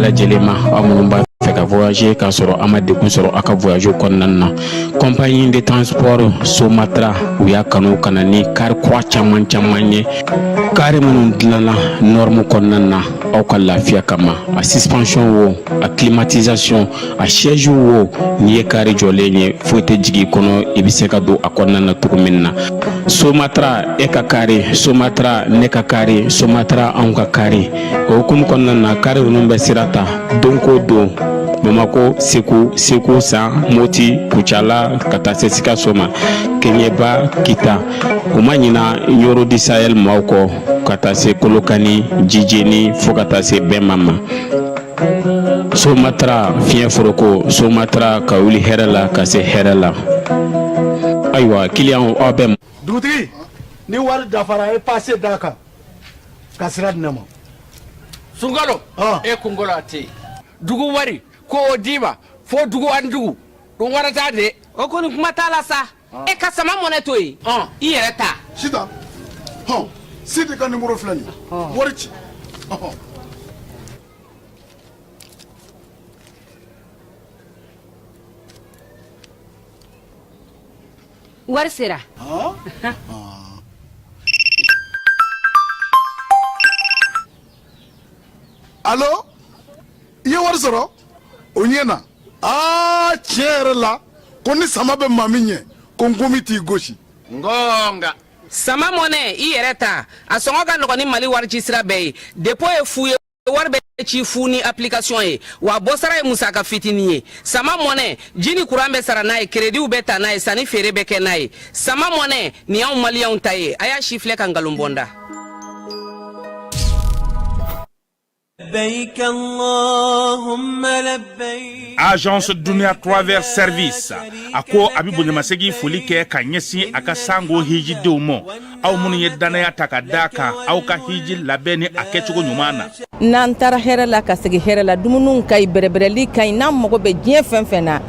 lajɛlen ma, aw minnu b'a fɛ ka voyager k'a sɔrɔ a ma degun sɔrɔ aw ka voyage kɔnɔna na. Compagnie de transport Somatra, u y'a kanu ka na ni kari kura caman caman ye, kari minnu dilanna norme kɔnɔna na aw ka lafiya kama. A suspension wo, a climatisation, a siège wo, n'i ye kari jɔlen ye, foyi tɛ jigin i kɔnɔ, i bɛ se ka don a kɔnɔna na cogo min na. Somatra, e ka kari, Somatra, ne ka kari, Somatra, anw ka kari. O hukumu kɔnɔna na, kari ninnu bɛ sira ta don ko don Bamako, Segu, Segu San, Moti, Kucala, ka taa se Sikaso ma, Keɲeba, Kita. U ma ɲina Ɲɔrɔ du Sahel maaw kɔ, ka taa se Kolokani, Jijeni, fo ka taa se Bɛma ma. Somatra, fiɲɛ foroko, Somatra, ka wuli hɛrɛ la ka se hɛrɛ la. Ayiwa, kiliyanw, aw bɛ Dugutigi, ni wari dafara, e pase d'a kan ka sira di ne ma. Sunkalo e kunkolo a tɛ yen. Dugu wari ko o d'i ma fo dugu ani dugu dun wɛrɛ t'a de. O kɔni, kuma t'a la sa. E ka Sama Mɔnɛ to yen, i yɛrɛ ta. Sitan, hɔn, Sidi ka nimoro filɛ nin ye, wari ci, ɔhɔn. Wari sera. Alo, i ye wari sɔrɔ o ɲɛ na. Aa, tiɲɛ yɛrɛ la, ko ni sama bɛ maa min ɲɛ, ko nkomi t'i gosi. Ngonga. Sama Mɔnɛ, i yɛrɛ ta, a sɔngɔ ka nɔgɔn ni Mali wari ci sira bɛɛ ye. Dépôt ye fu ye, wari bɛ ci fu ni application ye, wa bɔsara ye musaka fitinin ye. Sama Mɔnɛ, ji ni kuran bɛ sara n'a ye, kerediw bɛ ta n'a ye, sanni feere bɛ kɛ n'a ye. Sama Mɔnɛ, nin y'anw Maliyɛnw ta ye. A y'a si filɛ ka nkalon bɔ n da. Agence Dunia Travel Service a ko a bɛ bonyamasegin foli kɛ ka ɲɛsin a ka sango hijidenw ma, aw minnu ye dannaya ta ka da kan aw ka hiji labɛn ni a kɛcogo ɲuman na. N'an taara hɛrɛ la ka segin hɛrɛ la, dumuniw ka ɲi, bɛrɛbɛrɛli ka ɲi. N'an mago bɛ diɲɛ fɛn fɛn na,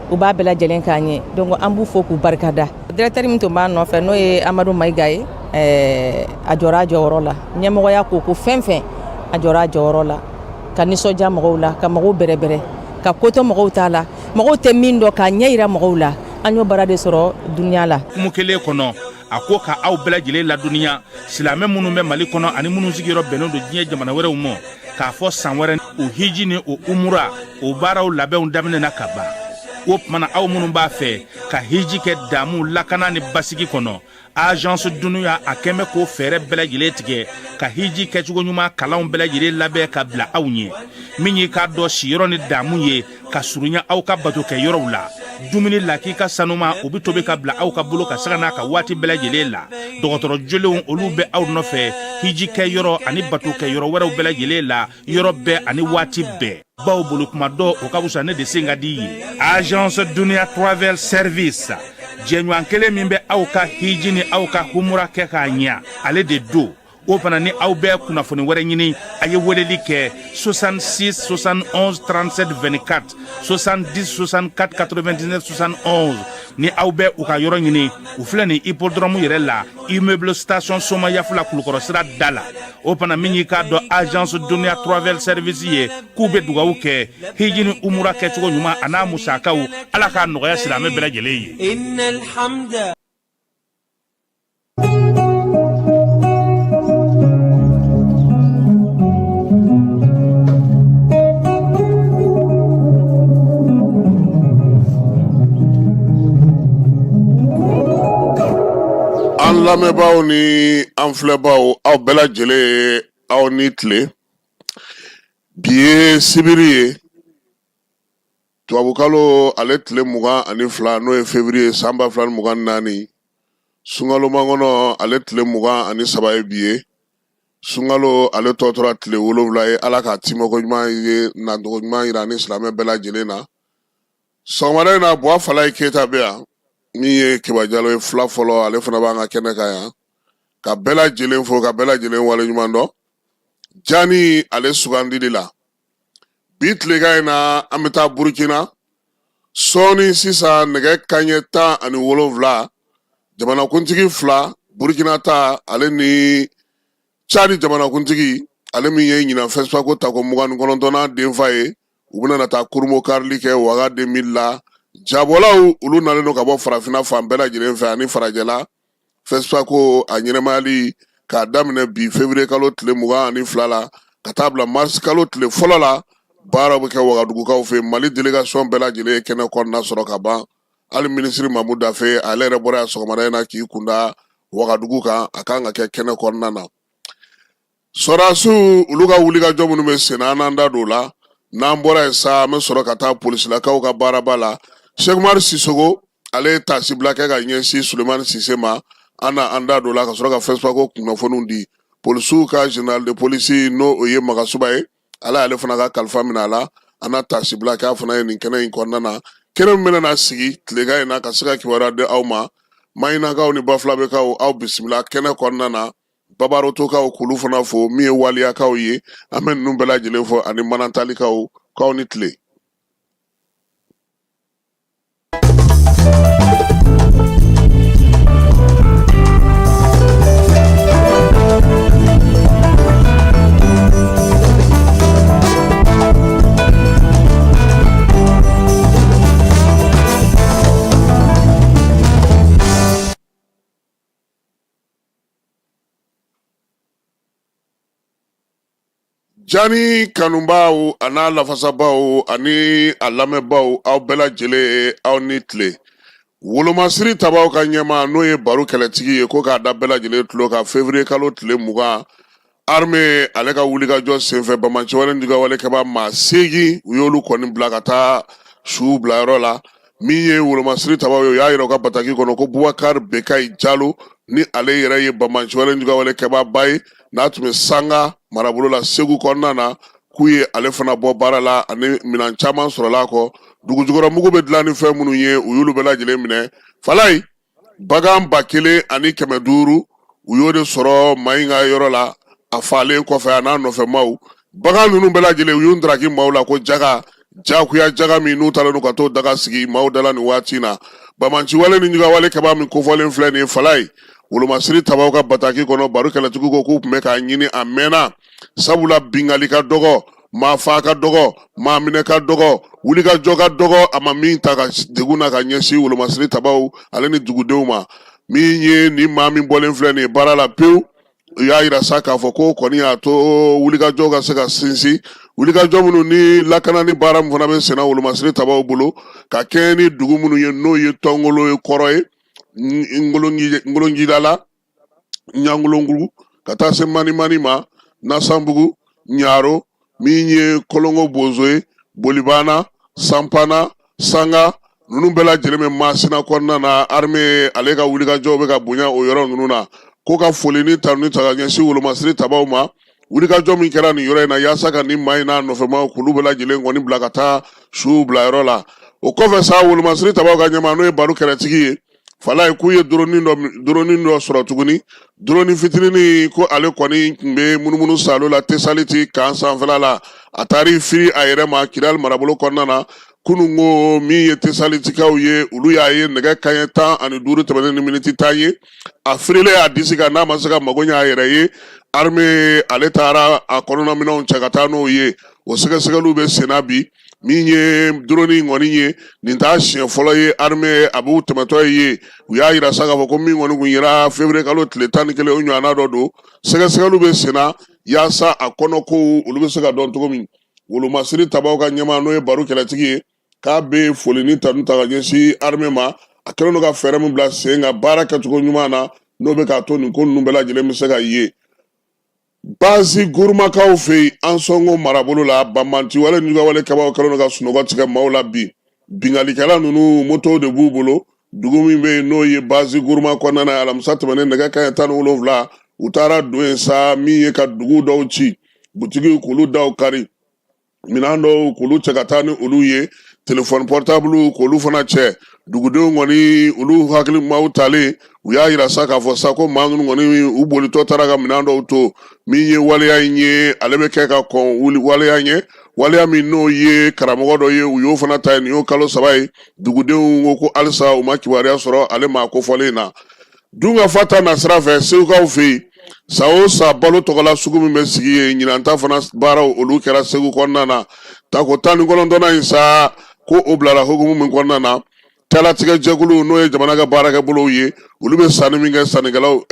u b'a bɛɛ lajɛlen k'an ye. Donc an b'u fo k'u barikada. Directeur min tun b'a nɔfɛ, n'o ye Amadu Mayiga ye, a jɔra a jɔyɔrɔ la. Ɲɛmɔgɔya ko ko fɛn fɛn, a jɔra a jɔyɔrɔ la ka nisɔndiya mɔgɔw la, ka mɔgɔw bɛrɛbɛrɛ, ka kotɔ mɔgɔw t'a la, mɔgɔw tɛ min dɔn, k'a ɲɛ yira mɔgɔw la. An y'o baara de sɔrɔ Dunia la. Hukumu kelen kɔnɔ, a ko ka aw bɛɛ lajɛlen ladɔnniya, silamɛ minnu bɛ Mali kɔnɔ ani minnu sigiyɔrɔ bɛnnen don diɲɛ jamana wɛrɛw ma, k'a fɔ san wɛrɛ o hiji ni o umura o baaraw labɛnw daminɛna ka ban. O tuma na, aw minnu b'a fɛ ka hiji kɛ damu, lakana ni basigi kɔnɔ, Agence Dunia a kɛn bɛ k'o fɛɛrɛ bɛɛ lajɛlen tigɛ ka hiji kɛcogo ɲuman kalanw bɛɛ lajɛlen labɛn ka bila aw ɲɛ. Min y'i k'a dɔn siyɔrɔ ni damu ye ka surunya aw ka batokɛ yɔrɔw la, dumuni lakika sanuma, o bɛ tobi ka bila aw ka bolo ka sanga n'a ka waati bɛɛ lajɛlen la. Dɔgɔtɔrɔ jolenw, olu bɛ aw nɔfɛ hiji kɛ yɔrɔ ani batokɛ yɔrɔ wɛrɛw bɛɛ lajɛlen la, yɔrɔ bɛɛ ani waati bɛɛ. Baw bolo kuma dɔ, o ka fisa ne de sen ka di ye. Agence Dunia Travel Service, jɛɲɔgɔn kelen min bɛ aw ka hiji ni aw ka humura kɛ k'a ɲɛ, ale de don. O fana ni aw bɛ kunnafoni wɛrɛ ɲini, a ye weleli kɛ 66 71 37 24, 70 64 99 71. Ni aw bɛ u ka yɔrɔ ɲini, u filɛ nin hippodrome yɛrɛ la, immeuble station Somayafula, Kulukɔrɔ sira da la. O fana, min y'i k'a dɔn Agence Dunia Travel Service ye, k'u bɛ dugawu kɛ hiji ni umura kɛcogo ɲuman a n'a musakaw, Ala k'a nɔgɔya silamɛ bɛɛ lajɛlen ye. An lamɛnbaaw ni an filɛbaaw, aw bɛɛ lajɛlen, aw ni tile. Bi ye sibiri ye, tubabukalo ale tile 22, n'o ye février san 2024. Sunkalo makɔnɔ ale tile 23 ye bi ye. Sunkalo ale tɔ tora tile 7 ye. Ala k'a timɛko ɲuman ye, nacogo ɲuman yira ni silamɛ bɛɛ lajɛlen na. Sɔgɔmada in na, Buwa Falayi Keyita bɛ yan, min ye Keba Jalo ye fila fɔlɔ, ale fana b'an ka kɛnɛ kan yan, ka bɛɛ lajɛlen fo, ka bɛɛ lajɛlen waleɲuman dɔn jani ale sugandili la. Bi tilegan in na, an bɛ taa Burukina sɔɔni sisan, nɛgɛ kanɲɛ 17. Jamanakuntigi fila, Burukina ta ale ni Cadi jamanakuntigi, Ale min ye ɲinan FESPACO tako 29nan denfa ye, u bɛna na taa kurunbon karili kɛ Ouaga 2000 la. Jabɔlaw olu nalen don ka bɔ farafinna fan bɛɛ lajɛlen fɛ ani farajɛla. FESPACO a ɲɛnamayali k'a daminɛ bi février kalo tile 22 la ka taa bila mars kalo tile fɔlɔ la, baaraw bɛ kɛ Wagadugukaw fɛ. Mali délégation bɛɛ lajɛlen ye kɛnɛ kɔnɔna sɔrɔ ka ban. Hali minisiri Mamu Dafe, ale yɛrɛ bɔra yan sɔgɔmada in na k'i kunda Wagadugu kan, a kan ka kɛ kɛnɛ kɔnɔna na. Sɔrɔdasiw olu ka wulikajɔ minnu bɛ sen na, an n'an da don o la. N'an bɔra yen sa, an bɛ sɔrɔ ka taa polisilakaw ka baaraba la. Sɛki Umaru Sisoko, ale ye taasibila kɛ ka ɲɛsin Sulemani Sise ma. An na an da don o la ka sɔrɔ ka FESPACO kunnafoniw di. Polisiw ka général de police, n'o o ye Magasuba ye, ala y'ale fana ka kalifa minɛ a la. An na taasibila kɛ a fana ye nin kɛnɛ in kɔnɔna na, kɛnɛ min bɛna na sigi tilegan in na ka se ka kibaruya di aw ma. Mahinakaw ni Bafulabɛkaw, aw bisimila kɛnɛ kɔnɔna na. Babarotokaw, k'olu fana fo. Min ye waliyakaw ye, an bɛ ninnu bɛɛ lajɛlen fo, ani manantalikaw, k'aw ni tile. Jani kanubaw a n'a lafasabaw ani a lamɛnbaw, aw bɛɛ lajɛlen, aw ni tile. Wolomasiri tabaw ka ɲɛmaa, n'o ye Baro Kɛlɛtigi ye, ko k'a da bɛɛ lajɛlen tulo kan, février kalo tile 20, armée ale ka wulikajɔ senfɛ, banbaanciwale ni juguyawalekɛbaa maa 8, u y'olu kɔni bila ka taa suw bilayɔrɔ la. Min ye wolomasiri tabaw ye, u y'a yira u ka bataki kɔnɔ ko Bubakari Bekayi Jalo, ni ale yɛrɛ ye banbaanciwale ni juguyawalekɛbaaba ye, n'a tun bɛ Sanga marabolo la Segu kɔnɔna na, k'u ye ale fana bɔ baara la, ani minɛn caman sɔrɔla a kɔ. Dugujukɔrɔmugu bɛ dilan ni fɛn minnu ye, u y'olu bɛɛ lajɛlen minɛ. Falayi, bagan 1500, u y'o de sɔrɔ maa in ka yɔrɔ la a faalen kɔfɛ, a n'a nɔfɛmaw. Bagan ninnu bɛɛ lajɛlen, u y'u ndaraki maaw la ko jaga, jagoya jaga min n'u taalen don ka t'o daga sigi maaw da la nin waati in na. Banbaanciwale ni juguyawale kɛbaa min kofɔlen filɛ nin ye, Falayi, wolomasiri tabaw ka bataki kɔnɔ, Baro Kɛlɛtigiw ko k'u tun bɛ k'a ɲini a mɛnna, sabula binkanni ka dɔgɔ, maa faa ka dɔgɔ, maa minɛ ka dɔgɔ, wulikajɔ ka dɔgɔ, a ma min ta ka degun na ka ɲɛsin wolomasiri tabaw ale ni dugudenw ma. Min ye nin maa min bɔlen filɛ nin ye baara la pewu, u y'a yira sa k'a fɔ ko kɔni y'a to wulikajɔ ka se ka sinsin, wulikajɔ minnu ni lakana ni baara min fana bɛ senna wolomasiri tabaw bolo ka kɛɲɛ ni dugu minnu ye, n'o ye Tɔngolo ye, kɔrɔ ye Ngolonjidala, Ɲangolonkugu, ka taa se Manimani ma, Nasanbugu, Ɲaro, min ye Kolongo Bozo ye, Bolibana, Sanpana, Sanga, ninnu bɛɛ lajɛlen bɛ Masina kɔnɔna na. Armée ale ka wulikajɔw bɛ ka bonya o yɔrɔ ninnu na. Ko ka foli ni tanuni ta ka ɲɛsin wolomasiri tabaw ma, wulikajɔ min kɛra nin yɔrɔ in na yaasa ka nin maa in n'a nɔfɛmaw k'olu bɛɛ lajɛlen kɔni bila ka taa suw bilayɔrɔ la. O kɔfɛ sa, wolomasiri tabaw ka ɲɛmaa, n'o ye Baro Kɛlɛtigi ye, Falayi, k'u ye drone dɔ sɔrɔ tuguni, drone fitininin, ko ale kɔni tun bɛ munumunu salo la Tesaliti kan sanfɛla la. A taar'i firi a yɛrɛ ma Kidali marabolo kɔnɔna na kunun. Ko min ye Tesalitikaw ye, olu y'a ye nɛgɛ kanɲɛ 15 tɛmɛnen ni miniti 10 ye, a firilen a disi kan, n'a ma se ka mago ɲɛ a yɛrɛ ye. Armée ale taara a kɔnɔnaminɛnw cɛ ka taa n'o ye. O sɛgɛsɛgɛliw bɛ senna bi. Min ye drone in kɔni ye, nin t'a siɲɛ fɔlɔ ye armée a b'u tɛmɛtɔ ye. U y'a yira sa k'a fɔ ko min kɔni kun yera février kalo tile 11, o ɲɔgɔnna dɔ don. Sɛgɛsɛgɛliw bɛ senna yaasa a kɔnɔkow olu bɛ se ka dɔn cogo min. Wolomasiri tabaw ka ɲɛmaa, n'o ye Baro Kɛlɛtigi ye, k'a bɛ foli ni tanu ta ka ɲɛsin armée ma, a kɛlen don ka fɛɛrɛ min bila sen kan baara kɛcogo ɲuman na, n'o bɛ k'a to nin ko ninnu bɛɛ lajɛlen bɛ se ka ye. Bazi Gurumakaw fɛ yen, Ansɔngo marabolo la, banbaanciwale ni juguyawale kɛbaaw kɛlen don ka sunɔgɔ tigɛ maaw la bi. Binkannikɛla ninnu, motow de b'u bolo. Dugu min bɛ yen, n'o ye Bazi Guruma kɔnɔna na, alamisa tɛmɛnen nɛgɛ kanɲɛ 17, u taara don yen sa, min ye ka dugu dɔw ci, butigiw k'olu daw kari, minɛn dɔw k'olu cɛ ka taa ni olu ye, telefɔni pɔrɔtabulu k'olu fana cɛ. Dugudenw kɔni, olu hakili maaw talen, u y'a yira sa k'a fɔ sa ko maa ninnu kɔni, u bolitɔ taara ka minɛn dɔw to. Min ye waleya in ye, ale bɛ kɛ ka kɔn wuli waleya ɲɛ, waleya min n'o ye karamɔgɔ dɔ ye, u y'o fana ta yen. Nin y'o kalo 3 ye. Dugudenw ko ko halisa u ma kibaruya sɔrɔ ale maa kofɔlen na. Dunkafa ta nasira fɛ, segukaw fɛ yen. San o san balo tɔgɔla sugu min bɛ sigi yen, ɲinan ta fana baaraw olu kɛra Segu kɔnɔna na. Tako 19nan in sa, ko o bilara hukumu min kɔnɔna na, talatigɛ jɛkulu, n'o ye jamana ka baarakɛbolow ye, olu bɛ sanni min kɛ sannikɛlaw,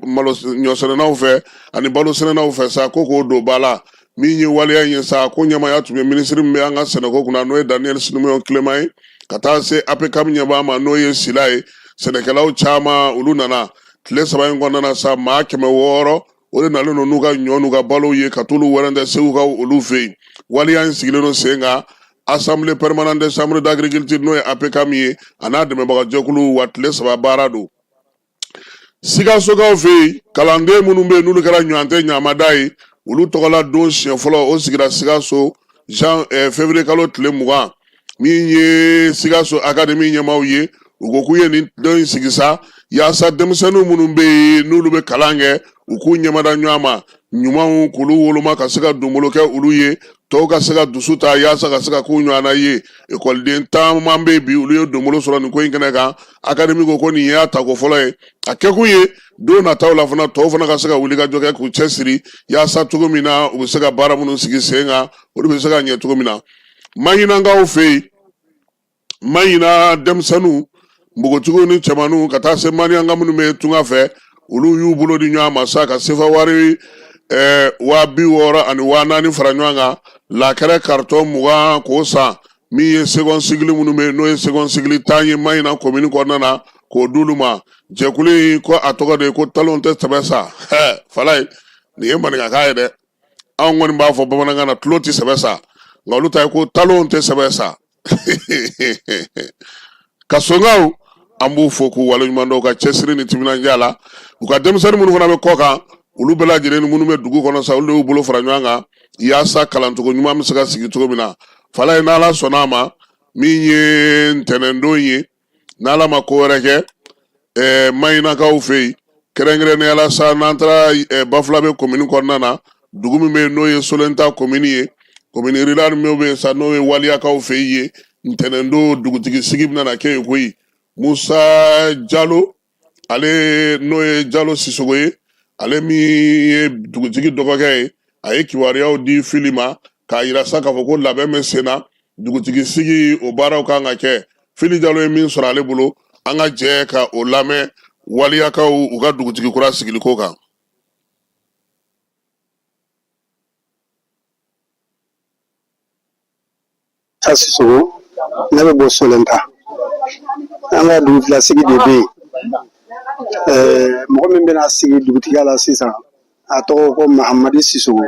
malo ɲɔsɛnɛnaw fɛ ani balo sɛnɛnaw fɛ sa, ko k'o don ba la. Min ye waleya in ye sa, ko ɲɛmaaya tun bɛ minisiri min bɛ an ka sɛnɛko kunna, n'o ye Daniel Simeon Clément ye, ka taa se APCAM ɲɛmaa ma, n'o ye Sila ye. Sɛnɛkɛlaw caman olu nana tile 3 in kɔnɔna na sa, maa 600 o de nalen don n'u ka ɲɔ n'u ka balow ye ka t'olu wɛrɛntɛ Segukaw olu fɛ yen. Waleya in sigilen don sen kan Assemblée permanente des chambres d'agriculture, n'o ye APCAM ye, a n'a dɛmɛbaga jɛkulu wa tile 3 baara don. Sikasokaw fɛ yen, kalanden minnu bɛ yen n'olu kɛra ɲɔgɔn tɛ ɲamada ye, olu tɔgɔla don siɲɛ fɔlɔ o sigira Sikaso jan février kalo tile 20. Min ye Sikaso académie ɲɛmaaw ye, u ko k'u ye nin don in sigi sa yaasa denmisɛnnin minnu bɛ yen n'olu bɛ kalan kɛ, u k'u ɲɛmada ɲɔgɔn ma, ɲumanw k'olu woloma ka se ka donbolo kɛ olu ye, tɔw ka se ka dusu ta yaasa ka se ka k'u ɲɔgɔnna ye. Ekɔliden caman bɛ yen bi, olu ye donbolo sɔrɔ nin ko in kɛnɛ kan. Académie ko ko nin y'a tako fɔlɔ ye, a kɛkun ye don nataw la fana tɔw fana ka se ka wuli ka jɔ kɛ k'u cɛsiri yaasa cogo min na u bɛ se ka baara minnu sigi sen kan, olu bɛ se ka ɲɛ cogo min na. Mahinakaw fɛ yen, Mahina denmisɛnninw, npogotigiw ni cɛmanninw, ka taa se maniyanka minnu bɛ tunga fɛ, olu y'u bolo di ɲɔgɔn ma sa ka sefa wari 60 000 ani 4000 fara ɲɔgɔn kan, lakɛrɛ karitɔn 20 k'o san. Min ye second cycle minnu bɛ yen, n'o ye second cycle 10 ye Mahina komini kɔnɔna na, k'o d'olu ma. Jɛkulu in ko a tɔgɔ de ye ko talon tɛ sɛbɛ sa. Falaye, nin ye maninkakan ye dɛ. Anw kɔni b'a fɔ bamanankan na tulo tɛ sɛbɛ sa, nka olu ta ye ko talon tɛ sɛbɛ sa. Kasonkaw, an b'u fo k'u waleɲuman dɔn u ka cɛsiri ni timinandiya la. U ka denmisɛnnin minnu fana bɛ kɔ kan, olu bɛɛ lajɛlen ni minnu bɛ dugu kɔnɔ sa, olu de y'u bolo fara ɲɔgɔn kan yaasa kalancogo ɲuman bɛ se ka sigi cogo min na. Falaye, n'Ala sɔnna a ma, min ye ntɛnɛndon ye, n'Ala ma ko wɛrɛ kɛ, Mahinakaw fɛ yen, kɛrɛnkɛrɛnnenya la sa, n'an taara Bafulabe komini kɔnɔna na, dugu min bɛ yen n'o ye Solenta komini ye, commune rurale min bɛ yen sa, n'o ye Waliyakaw fɛ yen, ntɛnɛndon dugutigi sigi bɛna na kɛ yen koyi. Musa Jalo, ale n'o ye Jalo Sisogo ye, ale min ye dugutigi dɔgɔkɛ ye, a ye kibaruyaw di Fili ma k'a yira sa k'a fɔ ko labɛn bɛ sen na, dugutigi sigi o baaraw kan ka kɛ. Fili Jalo ye min sɔrɔ ale bolo, an ka jɛ ka o lamɛn Waliyakaw u ka dugutigi kura sigiliko kan. Ta Sisogo, ne bɛ bɔ Solenta. An ka dugutigilasigi de bɛ yen. Mɔgɔ min bɛna sigi dugutigiya la sisan, a tɔgɔ ko Mahamadi Sisogo.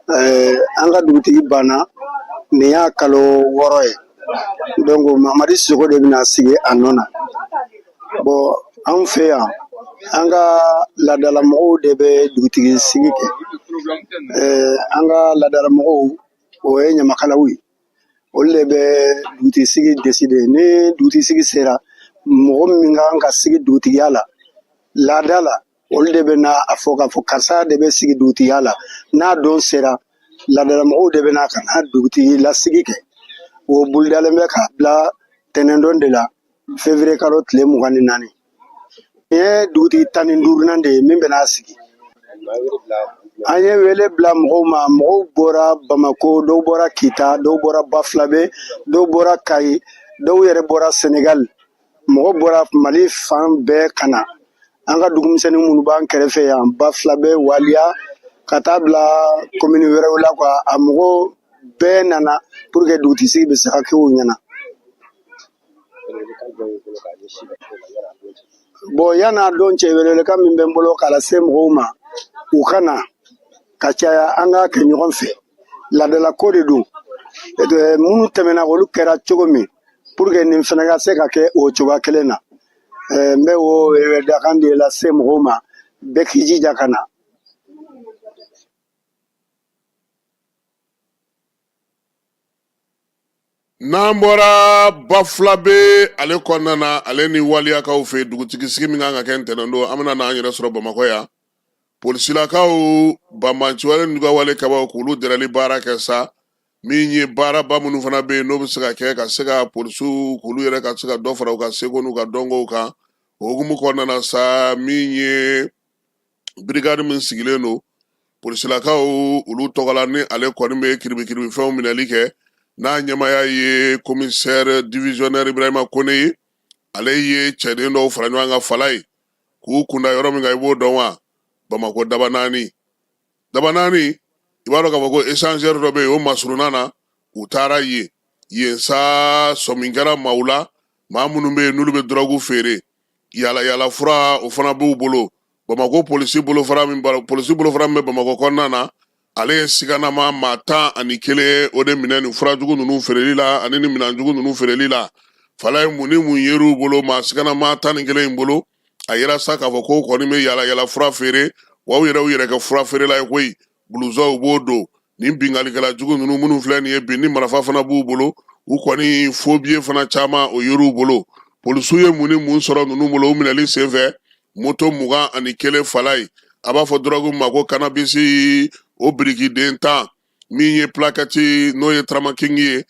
An ka dugutigi banna, nin y'a kalo 6 ye. Donc Mahamadi Sisogo de bɛna sigi a nɔ na. Bon, anw fɛ yan, an ka laadalamɔgɔw de bɛ dugutigi sigi kɛ. An ka laadalamɔgɔw, o ye ɲamakalaw ye, olu de bɛ dugutigi sigi décider. Ni dugutigi sigi sera, mɔgɔ min kan ka sigi dugutigiya la laada la, olu de bɛ na a fɔ k'a fɔ karisa de bɛ sigi dugutigiya la. N'a don sera, laadalamɔgɔw de bɛ na ka na dugutigi lasigi kɛ. O bolodalen bɛ k'a bila tɛnɛndon de la, février kalo tile 24. Nin ye dugutigi 15nan de ye min bɛna sigi. An ye wele bila mɔgɔw ma. Mɔgɔw bɔra Bamako, dɔw bɔra Kita, dɔw bɔra Bafulabe, dɔw bɔra Kayi, dɔw yɛrɛ bɔra Senegal. Mɔgɔ bɔra Mali fan bɛɛ ka na. An ka dugumisɛnnin minnu b'an kɛrɛfɛ yan, Bafulabe, Waliya, ka taa bila komini wɛrɛw la quoi, a mɔgɔ bɛɛ nana pour que dugutigi sigi bɛ se ka kɛ u ɲɛna. Bon, yan'a don cɛ, welewelekan min bɛ n bolo k'a lase mɔgɔw ma, u ka na ka caya, an k'a kɛ ɲɔgɔn fɛ. Laadalako de don. Minnu tɛmɛna, olu kɛra cogo min, pour que nin fana ka se ka kɛ o cogoya kelen na. N bɛ o weleweledakan de lase mɔgɔw ma, bɛɛ k'i jija ka na. N'an bɔra Bafulabe ale kɔnɔna na, ale ni Waliyakaw fɛ dugutigi sigi min kan ka kɛ ntɛnɛn don, an bɛna n'an yɛrɛ sɔrɔ Bamakɔ yan. Polisilakaw banbaanciwale n'u ka wale kabaw k'olu dɛrɛli baara kɛ sa. Min ye baaraba minnu fana bɛ yen n'o bɛ se ka kɛ ka se ka polisiw k'olu yɛrɛ ka se ka dɔ fara u ka seko n'u ka dɔnkow kan, o hukumu kɔnɔna na sa, min ye Brigade min sigilen don polisilakaw olu tɔgɔ la, ni ale kɔni bɛ kiribikiribifɛnw minɛli kɛ, n'a ɲɛmaaya ye commissaire divisionnaire Ibrahima Kone ye, ale ye cɛden dɔw fara ɲɔgɔn kan Falaye k'u kunda yɔrɔ min kan, i b'o dɔn wa? Bamakɔ Dabanaani. Dabanaani, i b'a dɔn k'a fɔ ko échangeur dɔ bɛ yen, o masurunna na. U taara yen yen sa, sɔmi kɛra maaw la, maa minnu bɛ yen n'olu bɛ dɔrɔgu feere, yala yala fura, o fana b'u bolo. Bamakɔ polisi bolofara min polisi bolofara min bɛ Bamakɔ kɔnɔna na, ale ye siganama maa 11 o de minɛ nin furajugu ninnu feereli la ani ni minɛnjugu ninnu feereli la. Falaye, mun ni mun yer'u bolo? Maa siganama 11 in bolo, a yira sa k'a fɔ ko kɔni bɛ yala yala fura feere wa, u yɛrɛ u yɛrɛ kɛ fura feerela ye koyi. Buluzɔw u b'o don. Nin binkalikɛla jugu ninnu minnu filɛ nin ye bi, ni marifa fana b'u bolo, u kɔni faux billets fana caman o yer'u bolo. Polisiw ye mun ni mun sɔrɔ ninnu bolo u minɛli senfɛ? Moto 21 Falaye, a b'a fɔ dɔrɔgu ma ko kanabisi, o birikiden 10, min ye plakɛti n'o ye taramakingi ye,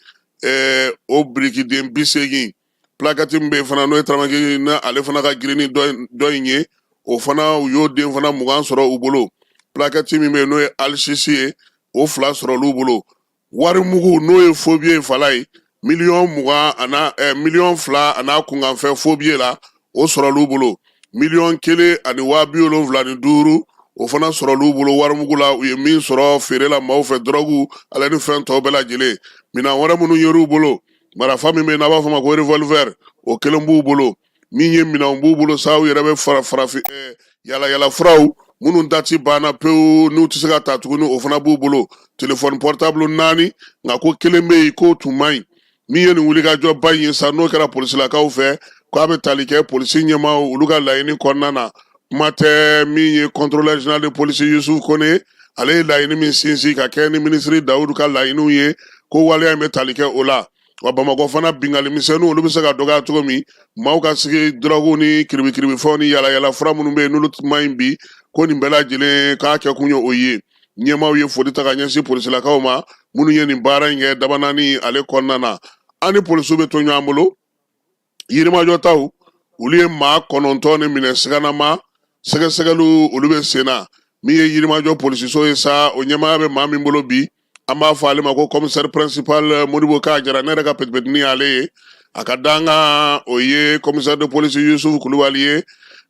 o birikiden 80, plakɛti min bɛ yen fana n'o ye taramakingi na, ale fana ka girin ni dɔ in ye, o fana u y'o den fana 20 sɔrɔ u bolo. Plakɛti min bɛ yen n'o ye alisisi ye, o fila sɔrɔ olu bolo. Wari mugu n'o ye faux billet Falaye, miliyɔn 20 ana miliyɔn 2 an'a kunkanfɛn faux billet la, o sɔrɔ l'u bolo. 1,075,000, o fana sɔrɔ l'u bolo warimugu la, u ye min sɔrɔ feere la maaw fɛ, dɔrɔgu ale ni fɛn tɔw bɛɛ lajɛlen. Minɛn wɛrɛ minnu yer'u bolo, marifa min bɛ yen n'a b'a fɔ ma ko revolver, o kelen b'u bolo. Min ye minɛnw b'u bolo sa, u yɛrɛ bɛ fara farafin yala yala furaw minnu dati banna pewu, n'u tɛ se ka ta tuguni, o fana b'u bolo. Telefɔni portable naani, nka ko kelen bɛ yen k'o tun man ɲi. Min ye nin wulikajɔba in ye sa, n'o kɛra polisilakaw fɛ, k'a bɛ tali kɛ polisi ɲɛmaaw olu ka laɲini kɔnɔna na. Kuma tɛ min ye contrôleur général de police Yusuf Kone, ale ye laɲini min sinsin ka kɛ ni minisiri Dawudu ka laɲiniw ye, ko waleya in bɛ tali kɛ o la. Wa Bamakɔ fana, binkanni misɛnninw olu bɛ se ka dɔgɔya cogo min, maaw ka sigi dɔrɔgu ni kiribikiribifɛnw ni yala yala fura minnu bɛ yen n'olu man ɲi bi, ko nin bɛɛ lajɛlen k'a kɛ kun ye o ye. Ɲɛmaaw ye foli ta ka ɲɛsin polisilakaw ma minnu ye nin baara in kɛ Dabanaani ale kɔnɔna na. An ni polisiw bɛ to ɲɔgɔn bolo. Yirimajɔ taw, olu ye maa 9 de minɛ siganama, sɛgɛsɛgɛliw olu bɛ sen na. Min ye Yirimajɔ polisiso ye sa, o ɲɛmaaya bɛ maa min bolo bi, an b'a fɔ ale ma ko commissaire principal Modibo Ka Jara. Ne yɛrɛ ka petipetini y'ale ye, a ka dankan o ye commissaire de police Yusuf Kulubali ye.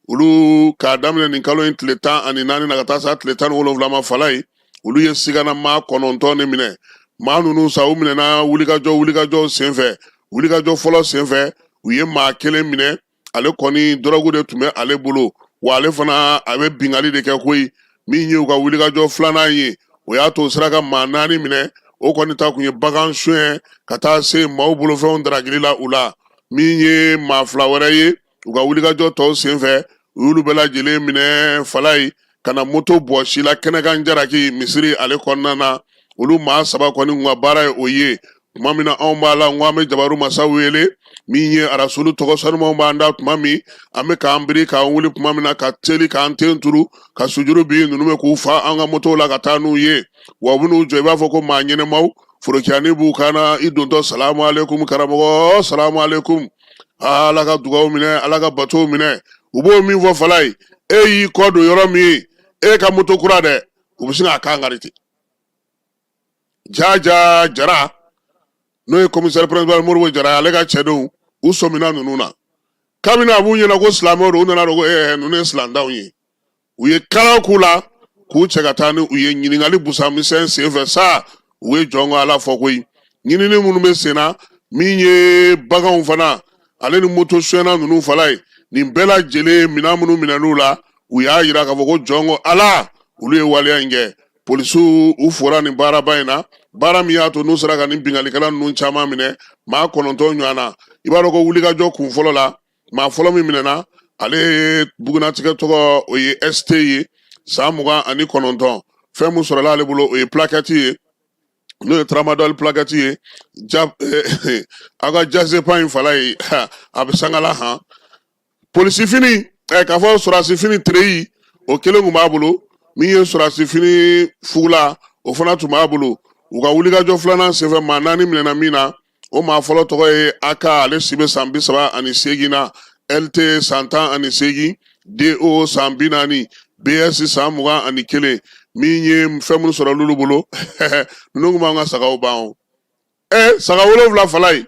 Olu k'a daminɛ nin kalo in tile 14 na ka taa se tile 17 ma Falaye, olu ye sigana maa 9 de minɛ. Maa ninnu sa, u minɛna wulikajɔ senfɛ. Wulikajɔ fɔlɔ senfɛ, u ye maa kelen minɛ, ale kɔni dɔrɔgu de tun bɛ ale bolo, wa ale fana a bɛ binkanni de kɛ koyi. Min ye u ka wulikajɔ filanan ye, o y'a to u sera ka maa naani minɛ, o kɔni ta kun ye bagan suɲɛ ka taa se maaw bolofɛnw daragili la u la. Min ye maa fila wɛrɛ ye, u ka wulikajɔ tɔw senfɛ, u y'olu bɛɛ lajɛlen minɛ Falaye ka na moto bɔsi la kɛnɛkan jaraki misiri ale kɔnɔna na. Olu maa saba kɔni kun ka baara ye o ye. Tuma min na anw b'a la n ko an bɛ jabaru masa wele, min ye arasulu tɔgɔ sanumanw b'an da, tuma min an bɛ k'an biri k'an wuli, tuma min na ka teli k'an ten turu ka sujuru bi, ninnu bɛ k'u fa an ka motow la ka taa n'u ye. Wa u bɛn'u jɔ i b'a fɔ ko maa ɲɛnɛmaw, forokiyani b'u kan na, i dontɔ salamu aleykum karamɔgɔ, salamu aleykum, Ala ka dugaw minɛ, Ala ka batow minɛ. U b'o min fɔ Falaye, e y'i kɔ don yɔrɔ min, e ka moto kura dɛ, u bɛ sin k'a kan kari ten. Jaja Jara, n'o ye commissaire principal Modibo Jara, ale ka cɛdenw u sɔmina ninnu na kabini a b'u ɲɛna ko silamɛw don. U nana dɔn ko ninnu ye silamɛdanw ye. U ye kala k'u la k'u cɛ ka taa ni u ye. Ɲininkali busamisɛn senfɛ sa, u ye jɔn ko Ala fɔ koyi. Ɲinini minnu bɛ sen na, min ye baganw fana ale ni moto suyɛnna ninnu Falaye, nin bɛɛ lajɛlen minɛn minnu minɛn'u la, u y'a yira k'a fɔ ko jɔn ko Ala, olu ye waleya in kɛ. Polisiw u fora nin baaraba in na, baara min y'a to n'u sera ka nin binkannikɛla ninnu caman minɛ, maa 9 ɲɔgɔn na. I b'a dɔn ko wulikajɔ kun fɔlɔ la, maa fɔlɔ min minɛna, ale ye bugunatigɛ tɔgɔ o ye ST ye, san 29. Fɛn min sɔrɔla ale bolo, o ye plakɛti ye, n'o ye tramadol plakɛti ye. Ja aw ka jazepan in Falaye, a bɛ sangala han. Polisi fini k'a fɔ sɔrɔdasi fini treillis, o kelen tun b'a bolo. Min ye sɔrɔdasi fini fugula, o fana tun b'a bolo. U ka wulikajɔ filanan senfɛ, maa naani minɛna min na, o maa fɔlɔ tɔgɔ ye AK, ale si bɛ san 38 na, LT san 18, DO san 40. BS san 21. Min ye fɛn minnu sɔrɔ olu bolo, ninnu tun b'an ka sagaw ban o. Ɛ, saga 7 falaye.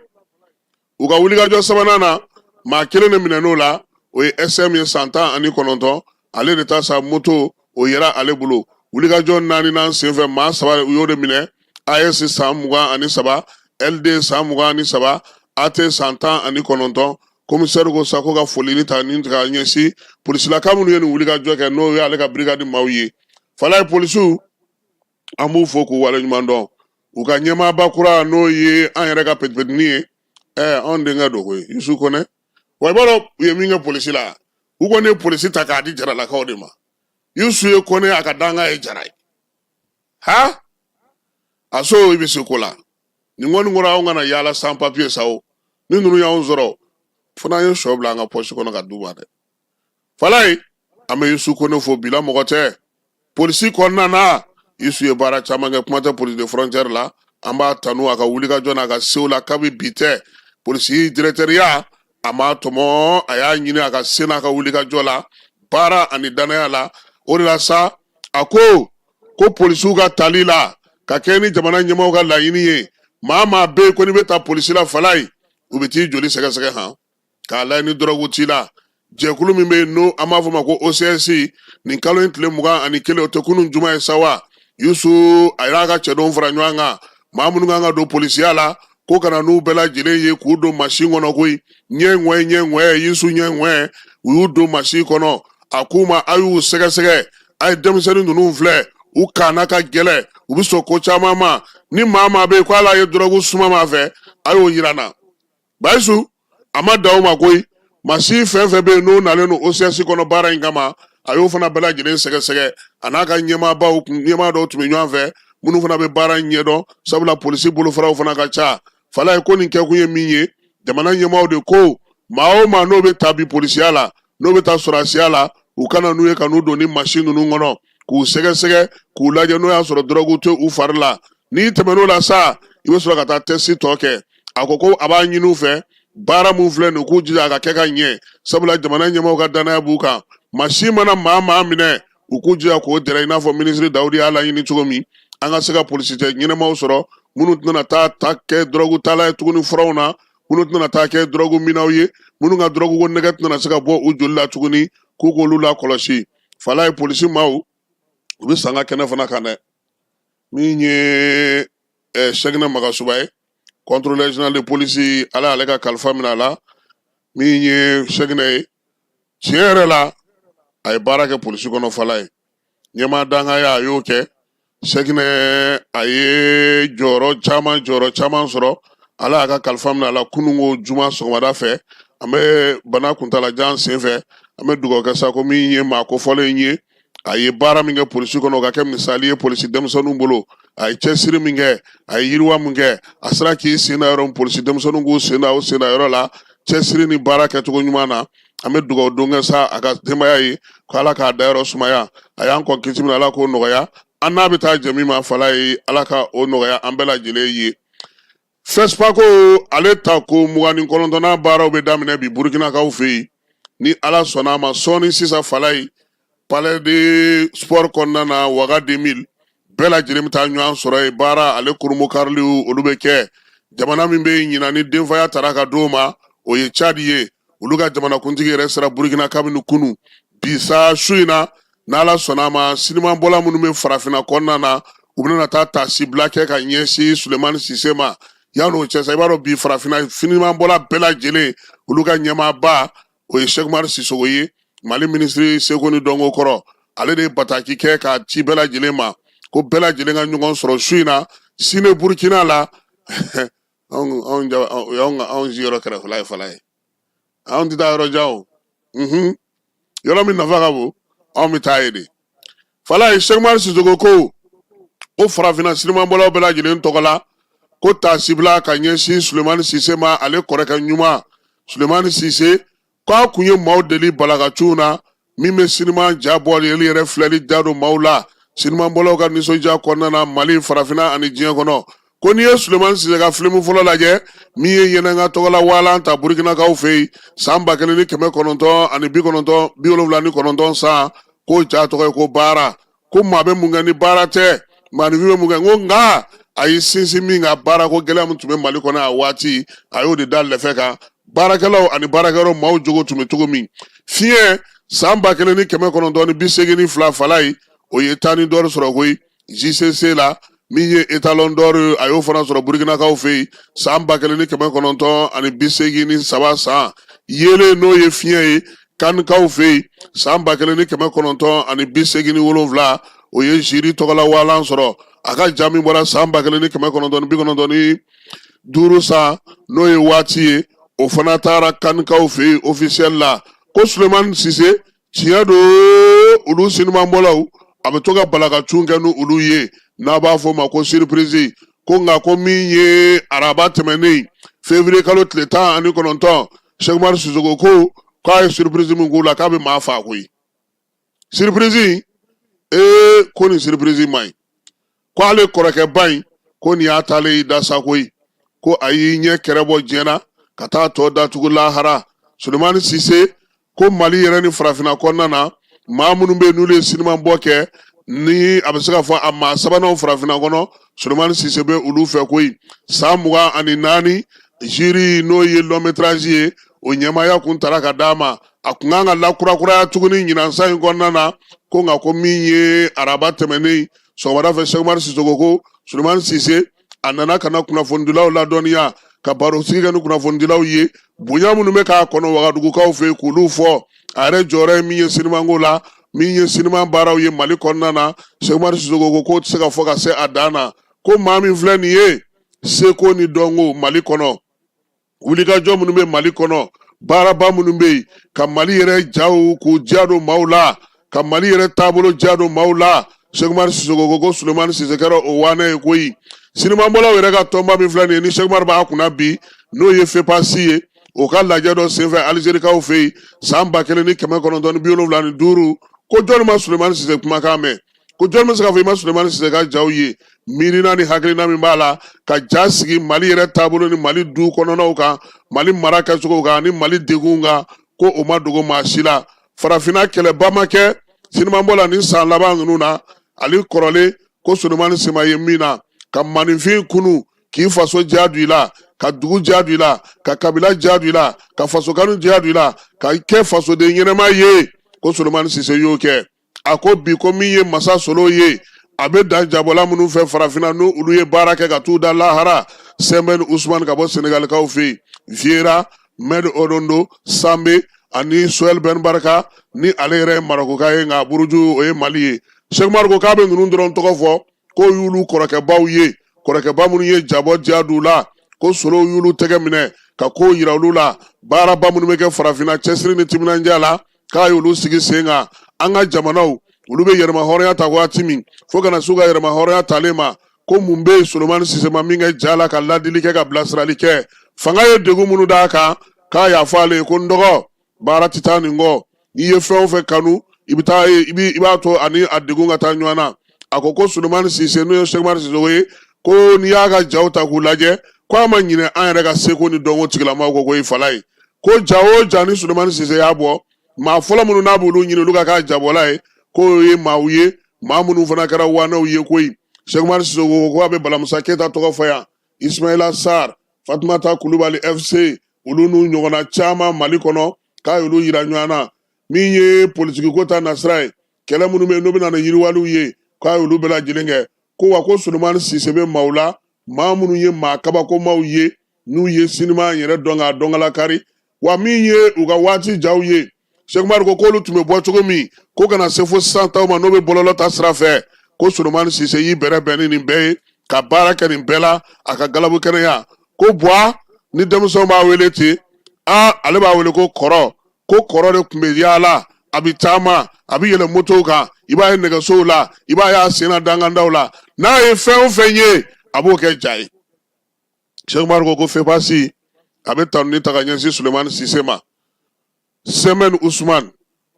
U ka wulikajɔ sabanan na, maa kelen de minɛn'o la, o ye SM ye, san 19, ale de ta sa moto o yera ale bolo. Wulikajɔ naaninan senfɛ, maa saba u y'o de minɛ: AS san 23, LD san 23, AT san 19. Komisɛri ko sa ko ka foli ni ta ni ka ɲɛsin polisilaka minnu ye nin wulikajɔ kɛ, n'o ye ale ka brigade maaw ye. Falaye, polisiw, an b'u fo k'u waleɲuman dɔn. U ka ɲɛmaaba kura, n'o ye an yɛrɛ ka petipetini ye, anw denkɛ don koyi, Yusu Kɔnɛ. Wa i b'a dɔn u ye min kɛ polisi la, u kɔni ye polisi ta k'a di jaralakaw de ma. Yusu ye Kɔnɛ, a ka danga ye Jara ye. Ha, a so i bɛ se ko la. Nin kɔni kɔrɔ, anw kana yaala sans papier sa o. Ni ninnu y'anw sɔrɔ fo n'an ye sɔ bila an ka pɔsi kɔnɔ ka d'u ma dɛ. Falaye, an bɛ Yusu Kɔnɛ fo. Bila mɔgɔ tɛ polisi kɔnɔna na, Yusu ye baara caman kɛ, kuma tɛ police de frontière la. An b'a tanu a ka wulikajɔ n'a ka sew la. Kabi bi tɛ, polisi directeurya a m'a tɔmɔ, a y'a ɲini a ka se n'a ka wulikajɔ la, baara ani danaya la. O de la sa, a ko ko polisiw ka tali la ka kɛ ni jamana ɲɛmaaw ka laɲini ye, maa maa bɛ yen ko n'i bɛ taa polisi la, falaye, u bɛ t'i joli sɛgɛsɛgɛ han k'a lajɛ ni dɔrɔgu t'i la. Jɛkulu min bɛ yen n'o an b'a fɔ ma ko OCS, nin kalo in tile 21, o tɛ kunun juma ye sa wa, Yusu a y'a ka cɛdenw fara ɲɔgɔn kan, maa minnu kan ka don polisiya la, ko ka na n'u bɛɛ lajɛlen ye k'u don masin kɔnɔ koyi. Ɲɛ ŋɔɛ, ɲɛ ŋɔɛ, Yusu ɲɛ ŋɔɛ, u y'u don masin kɔnɔ. A k'u ma, a y'u sɛgɛsɛgɛ, a ye denmisɛnnin ninnu filɛ, u kana ka gɛlɛ, u bɛ sɔn ko caman ma. Ni maa maa bɛ yen ko ala ye dɔrɔgu suma ma fɛ, a y'o yira n na. Bayisu a ma dan o ma koyi, masin fɛn fɛn bɛ yen n'o nalen don OCS kɔnɔ baara in kama, a y'o fana bɛɛ lajɛlen sɛgɛsɛgɛ. A n'a ka ɲɛmaabaw, ɲɛmaa dɔw tun bɛ ɲɔgɔn fɛ, minnu fana bɛ baara in ɲɛdɔn, sabula polisi bolofaraw fana ka ca. Falaye ko nin kɛkun ye min ye, jamana ɲɛmaaw de ko maa o maa n'o bɛ taa bi polisiya la, n'o bɛ taa sɔrɔdasiya la, u ka na n'u ye ka n'u don ni masin ninnu kɔnɔ k'u sɛgɛsɛgɛ, k'u lajɛ n'o y'a sɔrɔ dɔrɔgu tɛ u fari la. N'i tɛmɛn'o la sa, i bɛ sɔrɔ ka taa tɛsi tɔ kɛ. A ko ko a b'a ɲini u fɛ, baara mun filɛ nin, k'u jija a ka kɛ ka ɲɛ, sabula jamana ɲɛmaaw ka danaya b'u kan. Masin mana maa maa minɛ, u k'u jija k'o dɛrɛ, i n'a fɔ minisiri Dawudi y'a laɲini cogo min, an ka se ka polisicɛ ɲɛnamaw sɔrɔ minnu tɛna taa ta kɛ dɔrɔgu tala ye tuguni furaw na, minnu tɛna taa kɛ dɔrɔgu minnaw ye, minnu ka dɔrɔgu ko nɛgɛ tɛna se ka bɔ u joli la tuguni, k'u k'olu lakɔlɔsi. Falaye, polisi maaw, u bɛ sanga kɛnɛ fana kan dɛ. Min ye Sɛkinɛ Magasuba ye, contrôleur général de police, ala y'ale ka kalifa minɛ a la. Min ye Sɛkinɛ ye, tiɲɛ yɛrɛ la, a ye baara kɛ polisi kɔnɔ. Falaye, ɲɛmaa dangaya a y'o kɛ. Sɛkinɛ a ye jɔyɔrɔ caman sɔrɔ. Ala y'a ka kalifa minɛ a la kununko juma sɔgɔmada fɛ. An bɛ bana kuntalajan senfɛ, an bɛ dugawu kɛ sa ko min ye maa kofɔlen ye, a ye baara min kɛ polisi kɔnɔ, o ka kɛ misali ye polisi denmisɛnninw bolo. A ye cɛsiri min kɛ, a ye yiriwa min kɛ, a sera k'i sen da yɔrɔ min, polisi denmisɛnninw k'u sen da o sen da yɔrɔ la, cɛsiri ni baara kɛcogo ɲuman na. An bɛ dugawu don kɛ sa a ka denbaya ye ko Ala k'a dayɔrɔ sumaya. A y'an kɔn kisi min, Ala k'o nɔgɔya. An n'a bɛ taa jɛ min ma, Falaye, Ala ka o nɔgɔya an bɛɛ lajɛlen ye. FESPACO ale ta ko 29nan baaraw bɛ daminɛ bi Burukinakaw fɛ yen, ni Ala sɔnna a ma, sɔɔni sisan. Falaye, palais de sport kɔnɔna na, Waga 2000, bɛɛ lajɛlen bɛ taa ɲɔgɔn sɔrɔ yen. Baara ale kurunbonkariliw, olu bɛ kɛ. Jamana min bɛ yen ɲinan ni denfaya tara ka d'o ma, o ye Cadi ye. Olu ka jamanakuntigi yɛrɛ sera Burukina kabini kunu. Bi sa, su in na, n'Ala sɔnna a ma, sinimabɔla minnu bɛ farafinna kɔnɔna na, u bɛna taa taasibila kɛ ka ɲɛsin Sulemani Sise ma. Yan'o cɛ sa, i b'a dɔn bi farafinna sinimabɔla bɛɛ lajɛlen, olu ka ɲɛmaaba, o ye Sɛki Umaru Sisogo ye, Mali minisiri seko ni dɔnko kɔrɔ. Ale de ye bataki kɛ k'a ci bɛɛ lajɛlen ma ko bɛɛ lajɛlen ka ɲɔgɔn sɔrɔ su in na Sine Burukina la. Anw o y'anw ka anw sigiyɔrɔ kɛrɛfɛla ye. Falaye, anw tɛ taa yɔrɔ jan o, yɔrɔ min nafa ka bon, anw bɛ taa yen de. Falaye, Sɛki Umaru Sisogo ko o farafinna sinimabɔlaw bɛɛ lajɛlen tɔgɔ la ko taasibila ka ɲɛsin Sulemani Sise ma, ale kɔrɔkɛ ɲuman Sulemani Sise, k'a kun ye maaw deli balakaciw na min bɛ sinima ja bɔli yɛrɛ filɛli da don maaw la, sinimabɔlaw ka nisɔndiya kɔnɔna na, Mali, farafinna ani diɲɛ kɔnɔ. Ko n'i ye Sulemani Sise ka filimu fɔlɔ lajɛ min ye Yɛnɛnka tɔgɔla walan ta Burukinakaw fɛ yen san 1979 san. Ko ja tɔgɔ ye ko baara, ko maa bɛ mun kɛ ni baara tɛ, maaninfin bɛ mun kɛ? N ko nka a y'i sinsin min kan, baara ko gɛlɛya min tun bɛ Mali kɔnɔ a waati, a y'o de da lɛfɛ kan. Baarakɛlaw ani baarakɛyɔrɔ maaw jogo tun bɛ cogo min. Fiɲɛ san 1982, Falayi, o ye Tannie d'or sɔrɔ koyi JCC la. Min ye Étalon d'or, a y'o fana sɔrɔ Burukinakaw fɛ yen san 1983 san. Yeelen, n'o ye fiɲɛ ye, Kanikaw fɛ yen san 1987, o ye jury tɔgɔla walan sɔrɔ. A ka ja min bɔra san 1995 san, n'o ye waati ye, o fana taara Kanikaw fɛ yen officiel la. Ko Sulemani Sise, tiɲɛ don, olu sinimanbɔlaw, a bɛ to ka balakacun kɛ ni olu ye, n'a b'a fɔ o ma ko surprise. Ko nka ko min ye araba tɛmɛnen, février kalo tile 19, Sɛki Umaru Sisoko ko k'a ye surprise min k'u la, k'a bɛ maa faa koyi. Surprise ee, ko nin surprise man ɲi. Ko ale kɔrɔkɛba in, ko nin y'a taalen y'i da sa koyi, ko a y'i ɲɛ kɛrɛ bɔ diɲɛ na ka taa tɔ datugu lahara. Sulemani Sise ko Mali yɛrɛ ni farafinna kɔnɔna na, maa minnu bɛ yen n'olu ye sinimanbɔ kɛ, ni a bɛ se ka fɔ a maa sabananw farafinna kɔnɔ, Sulemani Sise bɛ olu fɛ koyi. San 24, jury n'o ye long métrage ye, o ɲɛmaaya kun tara ka d'a ma. A kun kan ka lakurakuraya tuguni ɲinan san in kɔnɔna na. Ko nka ko min ye araba tɛmɛnen sɔgɔmada fɛ, Sɛki Umaru Sisoko ko Sulemani Sise, a nana ka na kunnafonidilaw ladɔnniya, ka barosigi kɛ ni kunnafonidilaw ye, bonya minnu bɛ k'a kɔnɔ Wagadugukaw fɛ, k'olu fɔ, a yɛrɛ jɔyɔrɔ ye min ye sinimanko la, min ye siniman baaraw ye Mali kɔnɔna na. Sɛki Umaru Sisoko ko k'o tɛ se ka fɔ ka se a dan na. Ko maa min filɛ nin ye, seko ni dɔnko Mali kɔnɔ, wulikajɔ minnu bɛ Mali kɔnɔ, baaraba minnu bɛ yen ka Mali yɛrɛ jaw k'u diya don maaw la, ka Mali yɛrɛ taabolo diya don maaw la, Sɛki Umaru Sisoko ko ko Sulemani Sise kɛra o waanɛ ye koyi. Sinimanbɔlaw yɛrɛ ka tɔnba min filɛ nin ye, ni Sɛki Umaru b'a kunna bi, n'o ye FEPACI ye, o ka lajɛ dɔ senfɛ Alizerikaw fɛ yen san 1975, ko jɔnni ma Sulemani Sise kumakan mɛn? Ko jɔn bɛ se k'a fɔ i ma Sulemani Sise ka jaw ye? Miirina ni hakilina min b'a la ka ja sigi Mali yɛrɛ taabolo ni Mali du kɔnɔnaw kan, Mali mara kɛcogo kan ani Mali degunw kan, ko o ma dogo maa si la. Farafinna kɛlɛba ma kɛ sinimanbɔ la nin san laban ninnu na ali kɔrɔlen, ko Sulemani sema ye min na ka maninfin kunu, k'i faso diya don i la, ka dugu diya don i la, ka kabila diya don i la, ka fasokanu diya don i la, ka kɛ fasoden ɲɛnama ye, ko Sulemani Sise y'o kɛ. A ko bi ko min ye masa solo ye, a bɛ dan jabɔla minnu fɛ farafinna, n'u olu ye baara kɛ ka t'u da lahara, Sɛnbɛn Usumani ka bɔ Senegalikaw fɛ yen, Viera, Med Odondo Sanbe ani Soɛl Ben Barka, ni ale yɛrɛ ye Marɔkuka ye, nka buruju o ye Mali ye. Sɛki Umaru ko k'a bɛ ninnu dɔrɔn tɔgɔ fɔ, k'o y'olu kɔrɔkɛbaw ye, kɔrɔkɛba minnu ye jabɔ diya d'u la, ko solow y'olu tɛgɛ minɛ ka kow yira olu la, baaraba minnu bɛ kɛ farafinna cɛsiri ni timinandiya la, k'a y'olu sigi sen kan. An ka jamanaw, olu bɛ yɛrɛma hɔrɔnya ta waati min, fo ka na s'u ka yɛrɛma hɔrɔnya talen ma, ko mun bɛ yen Solomani Sise ma min kɛ ja la, ka ladili kɛ, ka bilasirali kɛ? Fanga ye degun minnu d'a kan, k'a y'a fɔ ale ye ko n dɔgɔ, baara tɛ taa nin kɔ, n'i ye fɛn o fɛn kanu, i bɛ taa ye, i b'a to ani a degun ka taa ɲɔgɔn na. A ko ko Solomani Sise, n'o ye Sɛki Umaru Sisoko ye, ko n'i y'a ka jaw ta k'u lajɛ, ko a ma ɲinɛ an yɛrɛ ka seko ni dɔnko tigilamaw kɔ koyi. Falaye ko ja o ja ni Solomani Sise y'a bɔ, maa fɔlɔ minnu n'a b'olu ɲini olu ka k'a jabɔla ye, k'o ye maaw ye, maa minnu fana kɛra waanɛw ye koyi. Sɛki Umaru Sisoko ko a bɛ Balamusa Keyita tɔgɔ fɔ yan, Ismaila Sar, Fatumata Kulubali FC, olu n'u ɲɔgɔnna caman Mali kɔnɔ, k'a y'olu yira ɲɔgɔn na. Min ye politikiko ta nasira ye, kɛlɛ minnu bɛ yen n'o bɛ na ni yiriwaliw ye, k'a y'olu bɛɛ lajɛlen kɛ. Ko wa ko Solomani Sise bɛ maaw la, maa minnu ye maa kabakomaw ye, n'u ye sinima yɛrɛ dɔn k'a dɔnkalakari. Wa min ye u ka waati jaw ye, Sɛki Umaru ko k'olu tun bɛ bɔ cogo min, ko kana se fo sisan taw ma, n'o bɛ bɔlɔlɔ ta sira fɛ, ko Solomani Sise y'i bɛrɛ bɛn ni nin bɛɛ ye, ka baara kɛ nin bɛɛ la a ka galabu kɛnɛya. Ko Buwa, ni denmisɛnw b'a wele ten, a ale b'a wele ko kɔrɔ, ko kɔrɔ de tun bɛ yaala, a bɛ taama, a bɛ yɛlɛ motow kan, i b'a ye nɛgɛsow la, i b'a ye a sen na dangandaw la, n'a ye fɛn o fɛn ye, a b'o kɛ ja ye. Sɛki Umaru ko ko FEPACI a bɛ tanuni ta ka ɲɛsin Sulemani Sise ma, Sɛmɛni Usumani,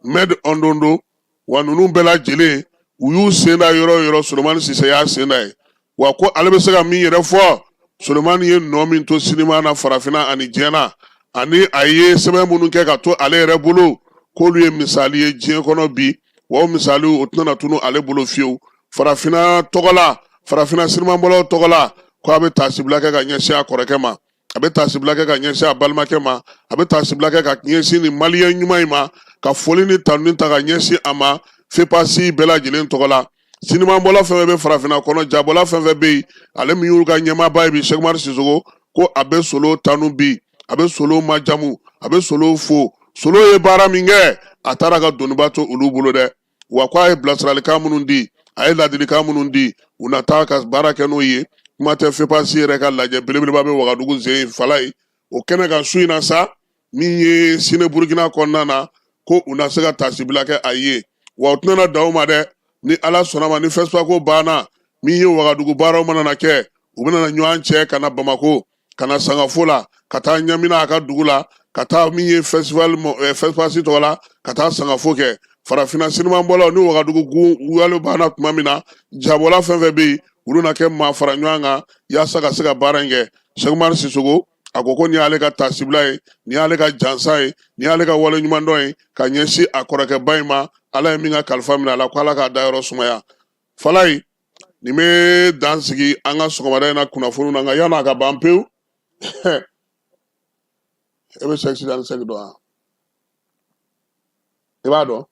Mɛdi Ɔndondo, wa ninnu bɛɛ lajɛlen u y'u sen da yɔrɔ o yɔrɔ, Solomani Sise y'a sen da yen. Wa ko ale bɛ se ka min yɛrɛ fɔ, Solomani ye nɔ min to sinima na farafinna ani diɲɛ na, ani a ye sɛbɛn minnu kɛ ka to ale yɛrɛ bolo, k'olu ye misali ye diɲɛ kɔnɔ bi. Wa o misaliw o tɛna tunu ale bolo fiyewu. Farafinna tɔgɔ la, farafinna sinimabɔlaw tɔgɔ la, ko a bɛ taasibila kɛ ka ɲɛsin a kɔrɔkɛ ma, a bɛ taasibila kɛ ka ɲɛsin a balimakɛ ma, a bɛ taasibila kɛ ka ɲɛsin nin maliyɛn ɲuman in ma, ka foli ni tanuni ta ka ɲɛsin a ma FEPACI bɛɛ lajɛlen tɔgɔ la. Sinimabɔla fɛn fɛn bɛ farafinna kɔnɔ, jabɔla fɛn fɛn bɛ yen, ale min y'u ka ɲɛmaaba ye bi, Sɛki Umaru Sisoko, ko a bɛ Solo tanu bi, a bɛ Solo majamu, a bɛ Solo fo. Solo ye baara min kɛ, a taara ka doniba to olu bolo dɛ. Wa ko a ye bilasiralikan minnu di, a ye ladilikan minnu di, u na taa ka baara kɛ n'o ye. Kuma tɛ, FEPACI yɛrɛ ka lajɛ belebeleba bɛ Wagadugu zen Falayi, o kɛnɛ kan su in na sa, min ye Sine Burukina kɔnɔna na, ko u na se ka taasibila kɛ a ye. Wa u tɛna dan o ma dɛ, ni Ala sɔnna ma, ni FESPACO banna, min ye Wagadugu baaraw mana na kɛ, u bɛna ɲɔgɔn cɛ ka na Bamako, ka na Sangafo la, ka taa Ɲamina a ka dugu la, ka taa min ye festival FESPACI tɔgɔ la, ka taa Sangafo kɛ. Farafinna sinimabɔlaw ni Wagadugu gun wale banna tuma min na, jabɔla fɛn fɛn bɛ yen, olu na kɛ maa fara ɲɔgɔn kan yaasa ka se ka baara in kɛ. Sɛki Umaru Sisoko a ko ko nin y'ale ka taasibila ye, nin y'ale ka jansa ye, nin y'ale ka waleɲumandɔn ye ka ɲɛsin a kɔrɔkɛba in ma. Ala ye min ka kalifa minɛ a la, ko Ala k'a dayɔrɔ sumaya. Falayi, nin bɛ dan sigi an ka sɔgɔmada in na kunnafoniw na. Nka yan'a ka ban pewu, e bɛ Sɛki Tijani Sɛki dɔn wa? I b'a dɔn?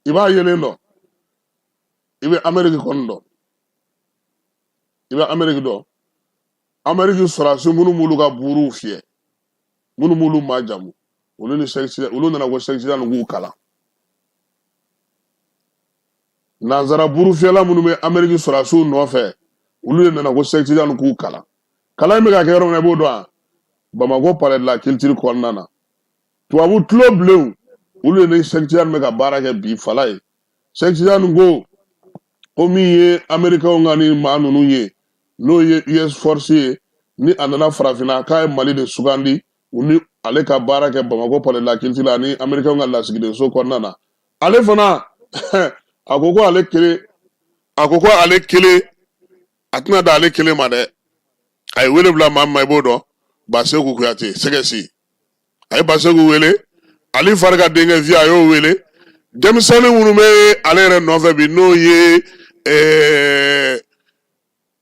I b'a yelen dɔn? I bɛ Ameriki kɔni dɔn? I bɛ Ameriki dɔn? Ameriki sɔrɔdasi minnu b'olu ka buruw fiyɛ, minnu b'olu majamu, olu ni Sɛki, olu nana ko Sɛki Tijani k'u kalan. Nanzara burufiyɛla minnu bɛ Ameriki sɔrɔdasiw nɔfɛ, olu de nana ko Sɛki Tijani k'u kalan. Kalan in bɛ ka kɛ yɔrɔ min na, i b'o dɔn wa? Bamakɔ Palais de la Culture kɔnɔna na. Tubabu tulo bilenw, olu de ni Sɛki Tijani bɛ ka baara kɛ bi. Falayi, Sɛki Tijani ko min ye Amerikɛnw ka ni maa ninnu ye, n'o ye US Force ye, ni a nana farafinna, k'a ye Mali de sugandi, u ni ale ka baara kɛ Bamakɔ Palais de la Culture la ani Amerikɛnw ka lasigidenso kɔnɔna na. Ale fana a ko ko ale kelen, a ko ko ale kelen, a tɛna da ale kelen ma dɛ. A ye wele bila maa min ma, i b'o dɔn? Baseku Kuyate Sɛgɛsi. A ye Baseku wele, Ali Farika denkɛ Vieux, a y'o wele. Denmisɛnnin minnu bɛ ale yɛrɛ nɔfɛ bi, n'o ye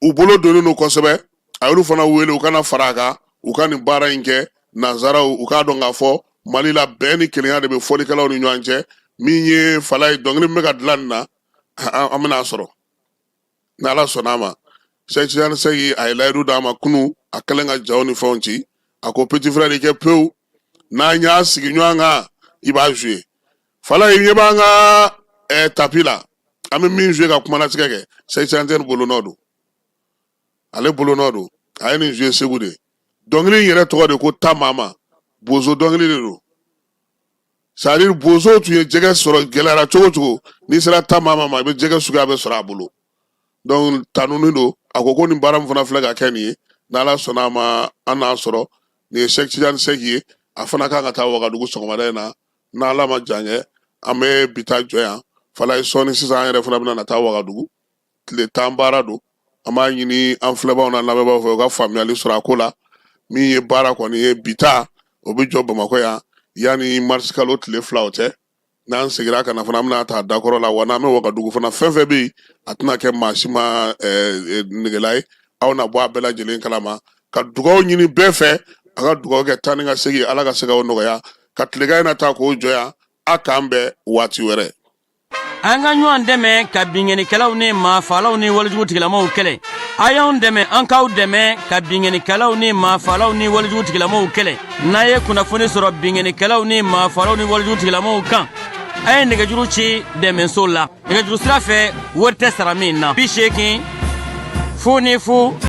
u bolo donnen don kosɛbɛ, a y'olu fana wele u ka na fara a kan, u ka nin baara in kɛ. Nanzaraw, u k'a dɔn k'a fɔ Mali la, bɛn ni kelenya de bɛ fɔlikɛlaw ni ɲɔgɔn cɛ. Min ye Falayi, dɔnkili min bɛ ka dilan nin na, an bɛna a sɔrɔ ni Ala sɔnna a ma. Sɛki Tijani Sɛki, a ye layidu d'a ma kunun, a kɛlen ka jaw ni fɛnw ci, a ko petit frère, i kɛ pewu, n'an y'a sigi ɲɔgɔn kan, i b'a jouer. Falayi, ɲɛ b'an ka tapi la, an bɛ min jouer ka kumalatigɛ kɛ, Sɛki Tijani bolonɔ don, ale bolonɔ don. A ye nin jouer Segu de. Dɔnkili in yɛrɛ tɔgɔ de ko Ta Mama. Bozo dɔnkili de don. C'est à dire, bozo tun ye jɛgɛ sɔrɔ gɛlɛyara cogo cogo, n'i sera Ta Mama ma, i bɛ jɛgɛ suguya bɛɛ sɔrɔ a bolo. Donc tanuni don. A ko ko nin baara min fana filɛ ka kɛ nin ye, n'Ala sɔnna a ma, an n'a sɔrɔ. Nin ye Sɛki Tijani Sɛki ye. A fana kan ka taa Wagadugu sɔgɔmada in na, n'Ala ma jan kɛ. An bɛ bi ta jɔ yan. Falayi, sɔɔni sisan, an yɛrɛ fana bɛna na taa Wagadugu. Tile 10 baara don. An b'a ɲini an filɛbaaw n'an lamɛnbaaw fɛ, u ka faamuyali sɔrɔ a ko la. Min ye baara kɔni ye bi ta, o bɛ jɔ Bamakɔ yan yanni marisikalo tile 2 o cɛ. N'an seginna ka na fana, an bɛna ta dakɔrɔ la. Wa n'an bɛ Wagadugu fana, fɛn fɛn bɛ yen, a tɛna kɛ maa si ma negela ye. Aw na bɔ a bɛɛ lajɛlen kalama. Ka dugaw ɲini bɛɛ fɛ, a ka dugaw kɛ taa ni ka segin, Ala ka se k'aw nɔgɔya ka tilegan in na ta k'o jɔ yan. A k'an bɛn waati wɛrɛ. An ka ɲɔgɔn dɛmɛ ka binkannikɛlaw ni maafalaw ni walejugu tigilamaw kɛlɛ. A y'anw dɛmɛ, an k'aw dɛmɛ ka binkannikɛlaw ni maafalaw ni walejugu tigilamaw kɛlɛ. N'a ye kunnafoni sɔrɔ binkannikɛlaw ni maafalaw ni walejugu tigilamaw kan, a ye nɛgɛjuru ci dɛmɛso la nɛgɛjuru sira fɛ, wari tɛ sara min na: 80 00 0.